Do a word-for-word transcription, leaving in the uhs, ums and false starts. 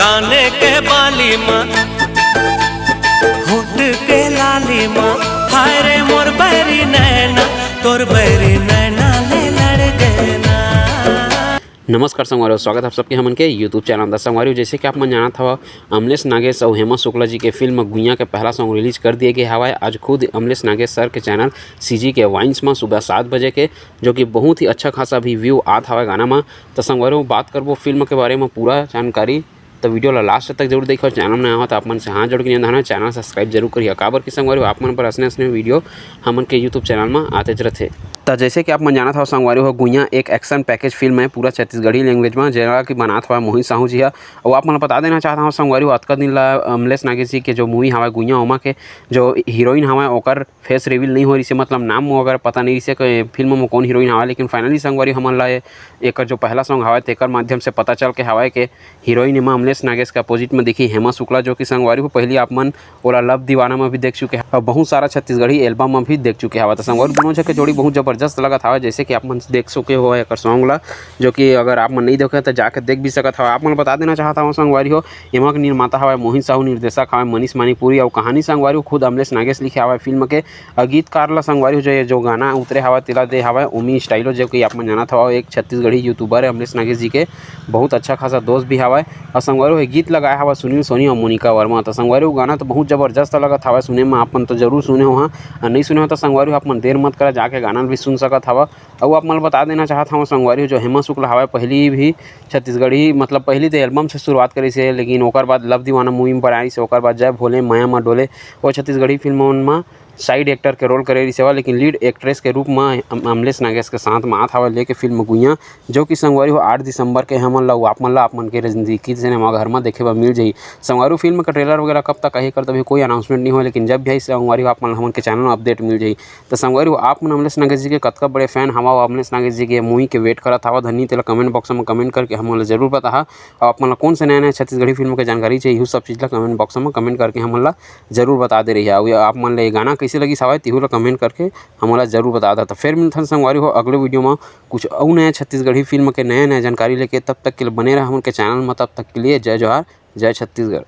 काने के बाली मा, होठ के लाली मा, हाय रे मोर बैरी नैना, तोर बैरी नैना ले लड़ गए ना। नमस्कार संगवारी हो, स्वागत है आप सबके हमन के YouTube चैनल द। संगवारी हो, जैसे कि आप मन जानत हवा, अमलेश नागेश अउ हेमा शुक्ला जी के फिल्म गुइया के पहला सॉन्ग रिलीज कर दिए गए हवाए। आज खुद अमलेश नागेश सर के चैनल सीजी के वाइन्स मा सुबह सात बजे के, जो कि बहुत ही अच्छा खासा अभी व्यू आत हवाए गाना मा। तो संगवारी हो, बात करबो फिल्म के बारे में पूरा जानकारी, तो वीडियो ला लास्ट तक जरूर देखो। चैनल में नया हो तो आप मन से हाथ जोड़ के निवेदन है, चैनल सब्सक्राइब जरूर करिए, काबर कि संगवारी हो, आप मन पर असने असने वीडियो हमन के YouTube चैनल में आते रहते। तो जैसे कि आप मन जानत हव संगवारी हो, गुइया एक एक्शन पैकेज फिल्म है पूरा छत्तीसगढ़ी लैंग्वेज में, जेला कि बनात हवा मोहित साहू जी हा। और आप मन ला बता देना चाहत हव संगवारी हो, अतका दिन ला अमलेश नागेश जी के जो मूवी हवा गुइया, ओमा के जो हीरोइन हवा ओकर फेस रिवील नहीं हो रही से, मतलब नाम वगैरह पता नहीं रही से कि फिल्म में कौन हीरोइन हवा, लेकिन फाइनली संगवारी हमन ला ये, एकर जो पहला सॉन्ग हवा तेकर माध्यम से पता चल के हवा के हीरोइन एमा अमलेश नागेश के अपोजिट में दिखी हेमा शुक्ला, जो कि संगवारी हो पहली आप मन ओला लव दीवाना में भी देख चुके हैं और बहुत सारा छत्तीसगढ़ी एल्बम में भी देख चुके हवा। तो संगवारी दोनों झन के जोड़ी बहुत जबरदस्त लगत हवा, जैसे कि आप मन देख चुके हो एकर सॉन्ग ला, जो कि अगर आप मन नहीं देखे तो जाके देख भी सकत हवा। आप मन बता देना चाहत हवा संगवारी हो, एमा के निर्माता हवा मोहित साहू, निर्देशक हवा मनीष मणिपुरी और कहानी संगवारी हो खुद अमलेश नागेश लिखे हवा फिल्म के। और गीतकार ला संगवारी हो जो ये जो गाना उतरे हवा तेला दे हवा ओमी स्टाइलो, जो कि आप मन जानत हवा एक छत्तीसगढ़ी यूट्यूबर है अमलेश नागेश जी के, बहुत अच्छा खासा दोस्त भी हवा। और संगवारी हो ये गीत लगाए हवा सुनील सोनी और मोनिका वर्मा। तो संगवारी हो गाना तो बहुत जबरदस्त लगत हवा सुने में, आप मन तो जरूर सुने हो, हाँ, और नहीं सुने हो तो संगवारी हो आप मन देर मत करा, जाके गाना भी सुन सकत हवा। और आप मन ला बता देना चाहत हवा संगवारी हो जो हेमा शुक्ला हवा पहली भी छत्तीसगढ़ी, मतलब पहली तो एल्बम से शुरुआत करी से, लेकिन ओकर बाद लव दीवाना मूवी में बनाई से, ओकर बाद जय भोले, माया मा डोले, वो छत्तीसगढ़ी फिल्मों में साइड एक्टर के रोल करे रहिस हवय, लेकिन लीड एक्ट्रेस के रूप म अम-, अमलेश नागेश के साथ म आत हवय लेके फिल्म गुइया, जो कि संगवारी हो आठ दिसंबर के हमन ल, आप मन ल, आप मन के नजदीकी सिनेमा घर म देखे बर मिल जाही। संगवारी हो फिल्म के ट्रेलर वगैरह कब तक आही, एकर तो अभी कोई अनाउंसमेंट नहीं होय, लेकिन जब भी आही संगवारी हो आप मन ल हमन के चैनल म अपडेट मिल जाही। तो संगवारी हो आप मन अमलेश नागेश जी के कतका बड़े फैन हवा, अमलेश नागेश जी के मूवी के वेट करत हवा धनी, तेला कमेंट बॉक्स म कमेंट करके हमन ल जरूर बताहा। अउ आप मन ल कौन से नया नया छत्तीसगढ़ी फिल्म के जानकारी चाहिए, इहू सब चीज ल कमेंट बॉक्स म कमेंट करके हमन ल जरूर बता दे रहिए। अउ आप मन ल ये गाना कैसे लगिस हवय, तेहू ल कमेंट करके हमन ल जरूर बता देता। फिर मिलथन संगवारी हो अगले वीडियो म कुछ अउ नया छत्तीसगढ़ी फिल्म के नया नया जानकारी लेके। तब तक के लिए बने रहा हमन के चैनल म। तब तक के लिए जय जोहार, जय छत्तीसगढ़।